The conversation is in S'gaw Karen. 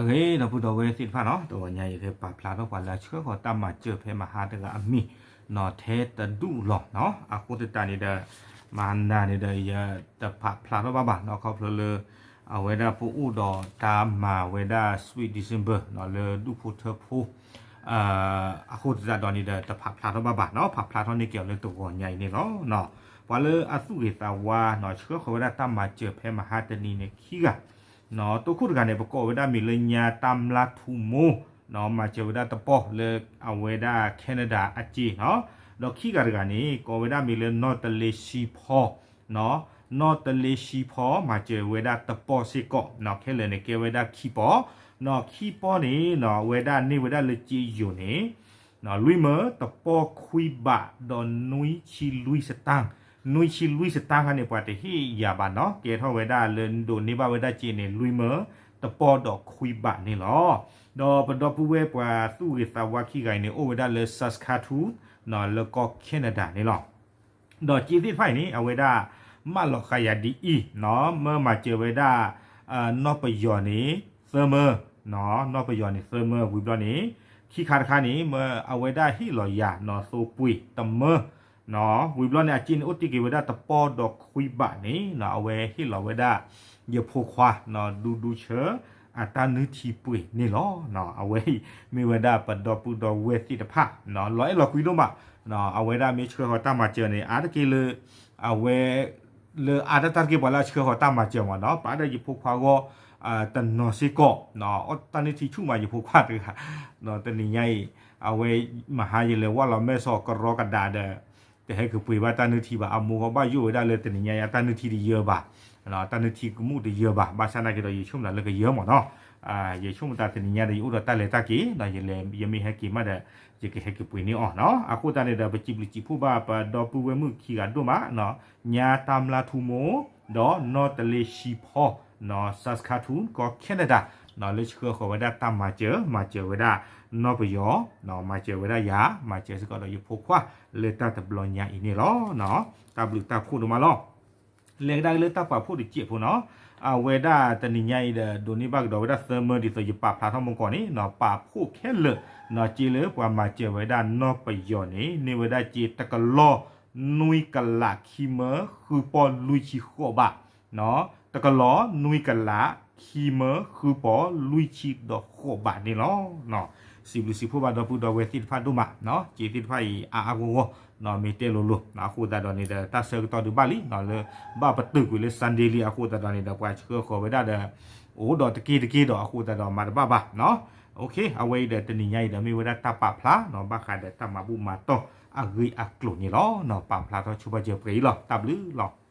အဂ့ၢ် ဒီပုၢ်ဒီဝဲၢ်သ့ၣ်တဖၣ်နီၤ, တဂီၤညါအံၤ ယကပာ်ဖျါထီၣ်ပှၤလၢအဆှၢဃီၤတၢ်မၤစၢၤဖဲမဟါတဂၤအမံၤနီၤ ထဲတဒူၣ်လီၤနီၤ. အဃိသတးန့ၣ်ဒီး မဟါနၤန့ၣ်ဒီး ယတပာ်ဖျါထီၣ်ဘၣ်ဘၣ်နီၤ ခီဖျိလၢ အဝဲဒၣ်ပအိၣ်ဒီးတၢ်မၤဝဲဒၣ် Sweet December နီၤ လၢဒူၣ်ဖိထၢဖိ အဃိသတးဒီးန့ၣ်ဒီး တပာ်ဖျါထီၣ်ဘၣ်ဘၣ်နီၤ, ပာ်ဖျါထီၣ်န့ၢ်က့ၤအီၤလၢတဂီၤညါအံၤန့ၣ်လီၤ. ပှၤလၢအသူၣ်ဂ့ၤသးဝါနီၤ ဆှၢဃီၤဝဲဒၣ်တၢ်မၤစၢၤဖဲမဟါတနံၤန့ၣ် ခံဂၤနီၤ, တိခိၣ်တဂၤန့ၣ် ပကိးဝဲဒၣ်မံၤလၢညါတၢ်မျၢ်ထူမိၢ်နီၤ, မၤစၢၤဝဲဒၣ်တပီၢ်လၢအဝဲဒၣ် Canada အစ့နီၤ, ဒီးခံဂၤတဂၤန့ၣ် ကိးဝဲဒၣ်မံၤလၢနီၢ်တလ့ဆံဖီ နီၢ်တလ့ဆံဖီ မၤစၢၤဝဲဒၣ်တပီၢ်စ့ၢ်ကီးနီၤ, ခဲလၢာ်န့ၣ်ကဲဝဲဒၣ်ခံပီၢ်နီၤ, ခံပီၢ်န့ၣ်နီၤ အဝဲဒၣ်န့ၢ်ဝဲဒၣ်လၢစ့ယိၤန့ၣ် လွံၢ်မၢတပီၢ်ခွံဘးဒီးနွံဆံလွံၢ်စတၢၢ်, နွံဆံလွံၢ်စတၢၢ်ခါန့ၣ် ပှၤတဟ့ၣ်ယၤဘၣ်နီၤ, ကဲထီၣ်ဝဲဒၣ်လၢဒိးန့ၢ်ဘၣ်ဝဲဒၣ်စ့န့ၣ် လွံၢ်မၢတပီၢ်ဒီးခွံဘးန့ၣ်လီၤ. ဒီးပဒီပုၢ်ဝဲၢ်ပှၤသူၣ်ဂ့ၤသးဝါခံဂၤအံၤန့ၣ် အိၣ်ဝဲဒၣ်လၢ Saskatoon နီၤ လၢကီၢ် Canada န့ၣ်လီၤ. ဒီးစ့သ့ၣ်တဖၣ်အံၤန့ၣ် အဝဲဒၣ်မၢလီၤဃာ်ယၤဒ်အံၤနီၤ, မၢမၤစၢၤဝဲဒၣ် နီၢ်ပယီၤန့ၣ် သၢမၢ, နီၢ်ပယီၤန့ၣ် သၢမၢ ဝံၤဘျီန့ၣ် ခံခါတခါန့ၣ် မၢအဝဲဒၣ်ဟ့ၣ်လီၤယၤနီၤ သိပှ့ၤတမၢ ဝံၤဘျီန့ၣ် အစ့န့ၣ် အိၣ်တ့ၢ်က့ၤဝဲဒၣ်တပီၢ်ဒီးခွံဘးန့ၣ်နီၤ, အဝဲဟ့ၣ်လီၤဝဲဒၣ် ယဖိခွါနီၤ ဒူဒူဆၢ အတၢ်နုၢ်ထံပှ့ၤန့ၣ်လီၤ. အဝဲအံၤမ့ၢ်ဝဲဒၣ်ပဒီပုၢ်ဒီဝဲၢ်သ့ၣ်တဖၣ်နီၤ, လီၤအဲၣ်လီၤကွံဒိၣ်မး, အဝဲဒၣ်မ့ၢ်ဆှၢဃီၤတၢ်မၤစၢၤန့ၣ် အါတက့ၢ်လၢ အဝဲ လၢအါတတၢ်တက့ၢ် ပှၤလၢအဆှၢဃီၤတၢ်မၤစၢၤမးနီၤ, ပာ်ဒီးယဖိခွါဂီၢ် တနီၤစ့ၢ်ကီး, အီၣ်တၢ်နုၢ်ထံဆူၣ်မး ယဖိခွါတဂၤ, တနံၤညါအံၤ အဝဲ မဟါယလဲၤဝၢ်လီၤမဲာ်စီၤကရီကဒါဒီး တဟဲကပှ့ၤဘၣ်တၢ်နုၢ်ထံဘၣ်, အမိၢ်ဂီၢ်ဘၣ်ယိၣ်ဝဲဒၣ်လၢတနံၤညါအံၤ အတၢ်နုၢ်ထံတယၢဘၣ်, တၢ်နုၢ်ထံကမူၣ်တယၢဘၣ်, ဘၣ်ဆၣ်နာ်က့ဒီး ယဆိကမိၣ်လၢကယၢမးနီၤ, ယဆိကမိၣ်တၢ်တနံၤညါဒီး ယအိၣ်ဒီးတၢ်လဲၤတၢ်က့ၤဒီး ယလဲၤ ယမ့ၢ်ဟဲက့ၤမးဒီး ယကဟဲက့ၤပှ့ၤန့ၢ်အီၤနီၤ. အဃိသတးန့ၣ်ဒီး ပစံးဘျုးစံးဖှိၣ်ဘၣ်ပဒီပုၢ်ဝဲၢ်မုၣ်ခံဂၤဒိၣ်မးနီၤ, ညါတၢ်မျၢ်ထူမိၢ် ဒီးနီၢ်တလ့ဆံဖီ နီၤ Saskatoon ကီၢ် Canada နီၤ လၢဆှၢဃီၤဝဲဒၣ်တၢ်မၤစၢၤ, မၤစၢၤဝဲဒၣ်နီၢ်ပယီၤ, မၤစၢၤဝဲဒၣ်ယၤ, မၤစၢၤစ့ၢ်ကီးဒီးယဖိခွါ လၢတၢ်တဘျီညါအံၤန့ၣ်လီၤ. တၢ်ဘျုးတၢ်ဖှိၣ်ဒိၣ်မးလီၤ. လဲၤကဒါက့ၤလၢတၢ်ပာ်ဖှိၣ်တစဲးဖိနီၤ, အဝဲဒၣ်တနံၤညါအံၤဒီး ဒိးန့ၢ်ဘၣ်ကဒီးဝဲဒၣ်သၢမၢဒ်သိးယပာ်ဖျါထီၣ်မုၢ်ကီၢ်န့ၣ်နီၤ, ပာ်ဖှိၣ်ခဲလၢာ်နီၤ, စ့လၢပှၤမၤစၢၤဝဲဒၣ်နီၢ်ပယီၤန့ၣ် န့ၢ်ဝဲဒၣ်စ့တကလီၢ် နွံကလးခံမၢ ဃုပီၢ်လွံၢ်ဆံဃိးဘး, တကလီၢ်နွံကလး ခံမၢ ဃုပီၢ်လွံၢ်ဆံဒီးဃိးဘးန့ၣ်လီၤ. စံးဘျုးစံးဖှိၣ်ဘၣ်ဒီပုၢ်ဒီဝဲၢ်သ့ၣ်တဖၣ်ဒိၣ်မးနီၤ, စ့သ့ၣ်တဖၣ်အံၤ အါအါဂီၢ်ဂီၢ်နီၤ, မ့ၢ်တဲလိၤလိၤနီၤ, အဃိသတးဒီးန့ၣ်ဒီး တၢ်ဆၢကတီၢ်ဒုးဘၣ်လံနီၤ, လၢဘၣ်ပတုာ်ကွံာ်လၢ Sunday လံ, အဃိသတးဒီးန့ၣ်ဒီး ပှၤဆှၢဃီၤဝဲဒၣ်ဒီး အိၣ်ဒီးတက့ၢ်တက့ၢ်ဒီး အဃိသတးဒီးမၤတဘၣ်ဘၣ်နီၤ. အဝဲအံၤဒီးတနံၤညါအံၤဒီး မ့ၢ်ဝဲဒၣ်တၢ်ပာ်ဖျါနီၤ, ဘၣ်ဃးဒီးတၢ်မၤဘူၣ်မၤတီၢ်အဂ့ၢ်အကျိၤန့ၣ်လီၤ. ပာ်ဖျါထီၣ်ဆိပာ်စၢၤပှဲၤအံၤလီၤ. တၢ်ဘျုးလီၤ.